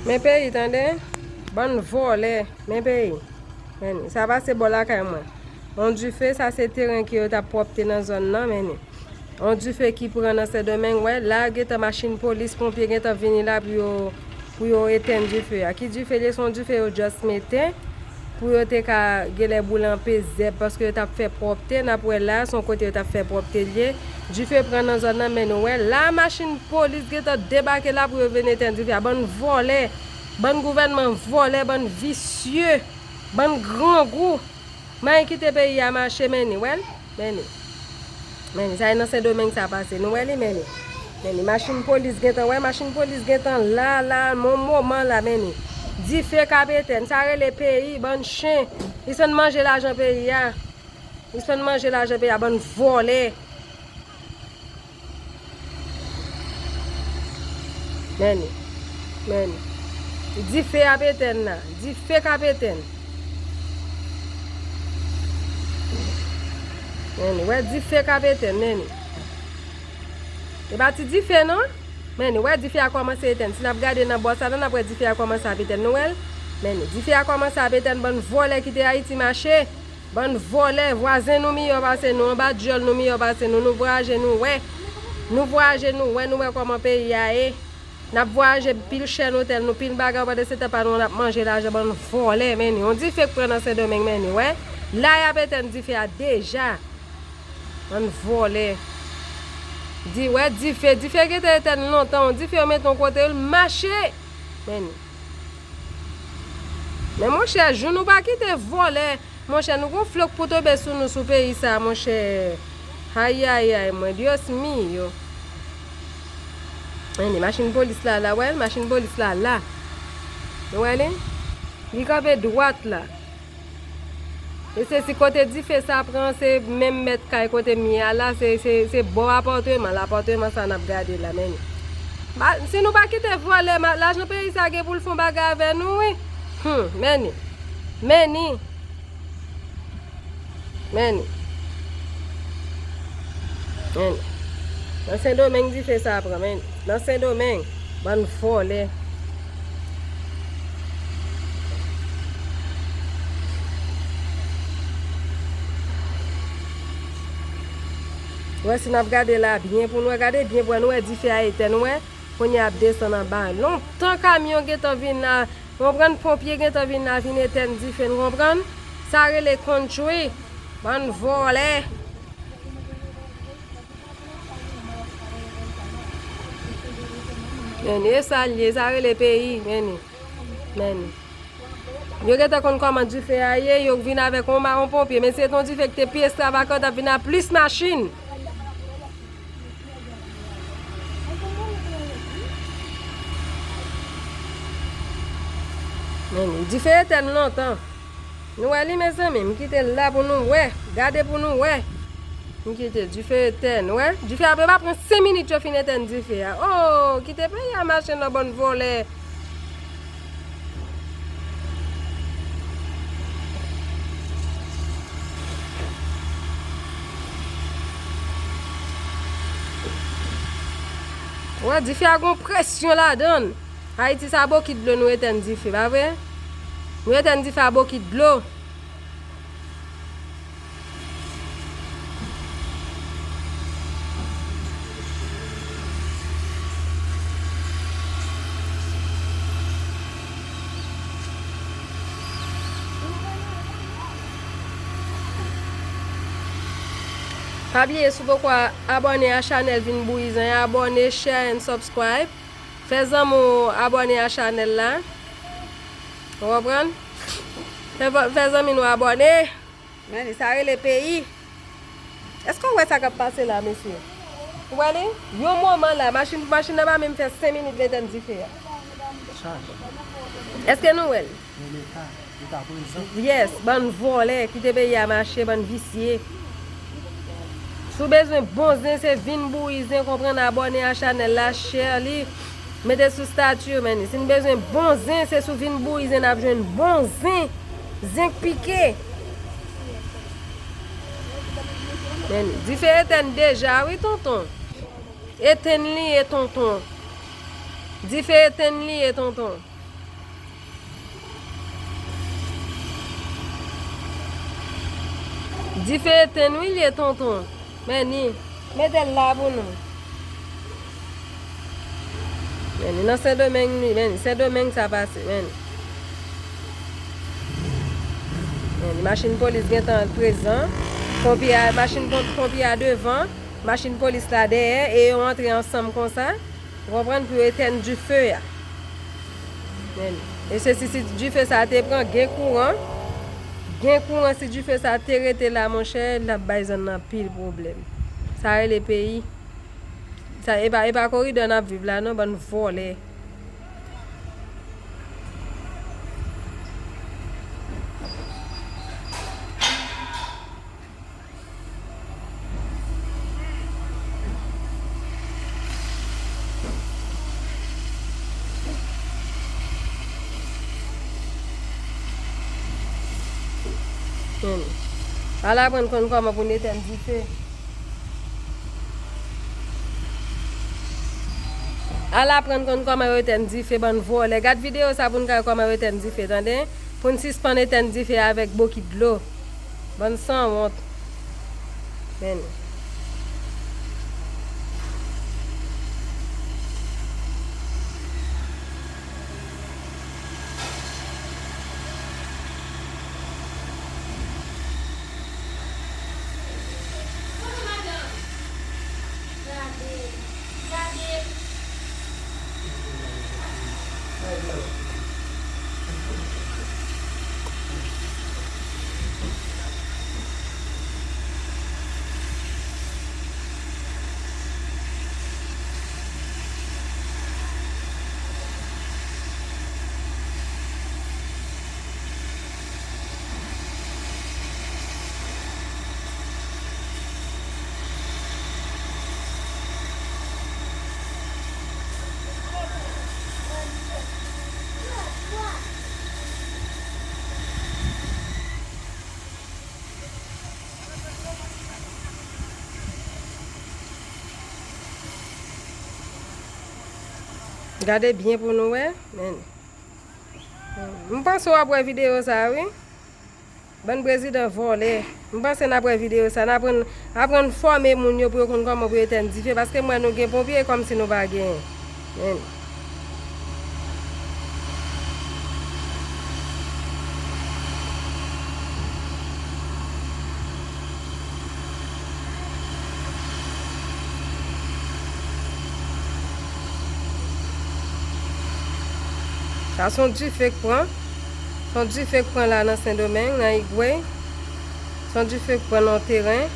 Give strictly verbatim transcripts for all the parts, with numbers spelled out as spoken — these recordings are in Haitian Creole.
Men peyi, tande. Bann vòlè. Men peyi. Men sa pase bò lakay mwen. On dife, sa se teren ke yo t ap pwòpte nan zòn nan, men ni. On dife ki pran nan Sendomeng, wè, la gentan machin polis, ponpye gentan vini la pou yo, pou yo etenn dife a. Ki dife li ye? Se on dife yo just mete pou yo te ka genlè boule anpe zèb, paske yo t ap fè pwòpte. N ap wè la, se on kote yo t ap fè pwòpte li ye. Dife pran nan zòn nan, men nou wè la, machin polis gentan debake la pou yo vin etenn dife a. Bann vòlè, bann gouvènman vòlè, bann visye, bann grangou. May kite peyi a mache, men ni, wè l, men ni. Men ni, sa e nan Sendomeng sa pase. Nou wè li, men ni. Men ni, machin polis gentan, wè, machin polis gentan la, la, mon moman la, men ni. Dife k ap etenn, sa rele peyi, bann chen. Li sot manje lajan peyi a. Li sot manje lajan peyi a, bann vòlè. Men ni. Men ni. Dife ap etenn la. Dife k ap etenn. Men ni. Wè dife k ap etenn, men ni. E pa ti dife non. Men ni. Wè dife a kòmanse etenn. Si n ap gade nan bò sa la, n ap wè dife a kòmanse ap etenn. Nou wè l? Men ni. Dife a kòmanse ap etenn, bann vòlè kite Ayiti mache. Bann vòlè, vwazen nou miyò pase nou, anba dyòl nou miyò pase nou, nou vwayaje nou wè. Nou vwayaje nou wè, nou wè kòman peyi a ye. N ap vwayaje pil chèn otèl nou, pil bagay, pandan se tan pa nou an ap manje lajan bann vòlè, men ni. On dife k pran nan Sendomeng, men ni, wè. La y ap etenn dife a deja. Bann vòlè. Di, wè dife, dife gentan etenn lontan, on dife yo mete on kote, l mache. Men ni. Men monchè, jou nou pa kite vòlè. Monchè, nou gon flòk pou tonbe sou nou sou peyi sa, monchè. Ayayay, mwen, Dios mío. Men ni, machin polis la, la, wè l, machin polis la, la. Nou wè li? Li kanpe dwat la. E se si kote dife sa pran, se menm mèt kay kote m ye a la, se, se, se bò apatman, l apatman sa n ap gade la, men ni. Ba, si nou pa kite vòlè, ma, lajan peyi sa gen pou l fè on bagay avè nou, wi. Hum, men ni. Men ni. Men ni. Men ni. Nan Sendomeng dife sa pran, men ni. Nan Sendomeng, bann vòlè. Wè, si n ap gade la byen, pou nou gade byen, pou nou wè dife a etèn, wè. Kounye a ap desann anba. Lontan kamyon gentan vin la, konprann, ponpye gentan vin la, vin etèn dife, n konprann? Sa rele country, bann vòlè. Men ni, e sa l ye, sa rele peyi, men ni. Men ni. Yo gentan konn kòman dife a ye, yo vin avèk yon ma-, yon ponpye, men se te yon dife ki te pi ekstravagan, t ap vin ak plis machin. Men ni, dife etèn lontan. Nou wè li, mezanmi, m kite l la pou nou wè. Gade pou nou wè. M kite dife etèn, wè. Dife a pa pran senk minit yo fin etèn dife a. Oh, kite peyi a mache non, bann vòlè. Wè, dife a gon presyon ladan l. Ayiti, se a bokit dlo nou etèn dife, pa vre? Nou etèn dife a bokit dlo. Pa bliye, si w poko abòne a chanèl Vin Bouyi Zen an, abòne, share and subscribe. Fè zanmi w abòne a chanèl la. Ou konprann? Fè, fè zanmi nou abòne. Men li, sa rele peyi. Èske w wè sa k ap pase la, mesye? Ou wè li? Yon moman la, machin, machin nan pa menm fè senk minit l etèn dife a. Èske nou wè l? Men leta, leta prezan. Yes, bann vòlè, kite peyi a mache, bann visye. Si w bezwen bon zen, se Vin Bouyi Zen, konprann, abòne a chanèl la, share li, mete sou stati w, men si n bezwen bon zen, se sou Vin Bouyi Zen n ap jwenn bon zen, zen k pike. Men dife etèn deja, wi, tonton. Etenn li ye, tonton. Dife etèn li ye, tonton. Dife etenn wi l ye, tonton. Men ni, mete l la pou nou. Men ni, nan Sendomeng li, men ni, Sendomeng sa pase, men ni. Men ni, machin polis gentan prezan. Ponpye a, machin pon-, ponpye a devan, machin polis la dèyè, e yo antre ansanm konsa. Ou konprann? Pou yo etèn dife a. Men, e se si, si dife sa te pran, gen kouran. Gen kouran, si dife sa te rete la, monchè, l ap bay zòn nan pil pwoblèm. Sa rele peyi. Sa, e pa, e pa koridò n ap viv la, non, bann vòlè. Hmm. Al aprann konn kòman pou n etèn dife. Al aprann konn kòman yo etèn dife, bann vòlè. Gad videyo sa pou n ka wè kòman yo etèn dife, tande? Pou n sispann etèn dife avèk bokit dlo. Bann sanwont. Men. Gade byen pou nou wè. Men. M panse w ap wè videyo sa a, wi. Bann prezidan vòlè. M panse n ap wè videyo sa a. N aprann, aprann fòme moun yo pou yo konn kòman pou yo etèn dife. Paske m wè nou gen ponpye, kòmsi nou pa genyen. Men. Sa se yon dife k pran. Se yon dife k pran la nan Sendomeng, nan Igwe. Se yon dife k pran nan yon teren.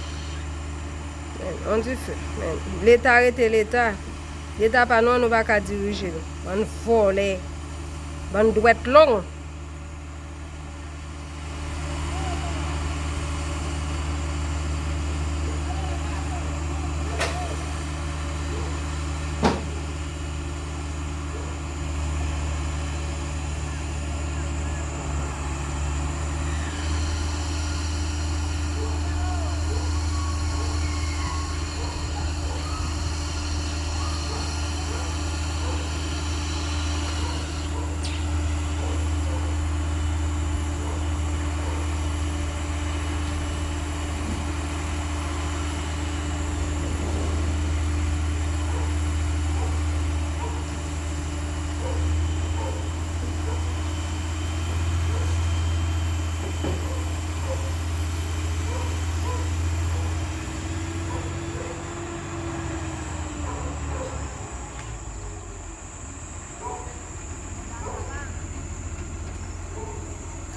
Men, yon dife. Men, Leta rete Leta. Leta pa nou an, nou pa ka dirije l. Bann vòlè. Bann dwèt long.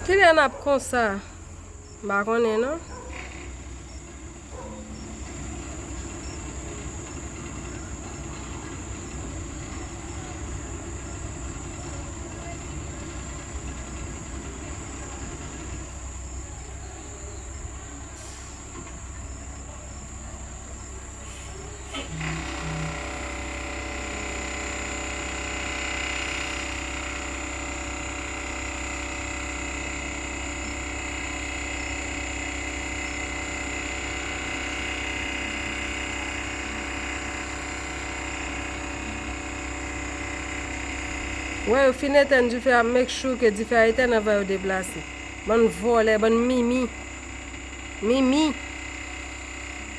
Kilè n ap konsa? M pa konnen non. Wè, yo fin etèn dife a, make sure ke dife a etèn anvan yo deplase. Bann vòlè, bann mimi. Mimi.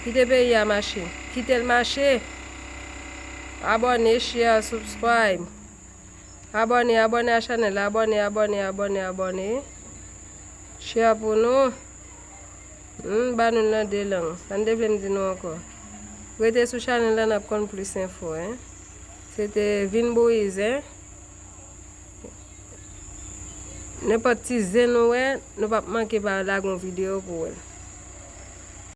Kite peyi a mache. Kite l mache. Abòne, share, subscribe. Abòne, abòne a chanèl la. Abòne, abòne, abòne, abòne. Share pou nou. Hmm, ba nou l nan de lang. Sa n te vle m di nou ankò? Rete sou chanèl la, n ap konn plis enfo, en. Se te Vin Bouyi Zen. Nenpòt ti zen nou wè, nou p ap manke pa lage yon videyo pou wè l.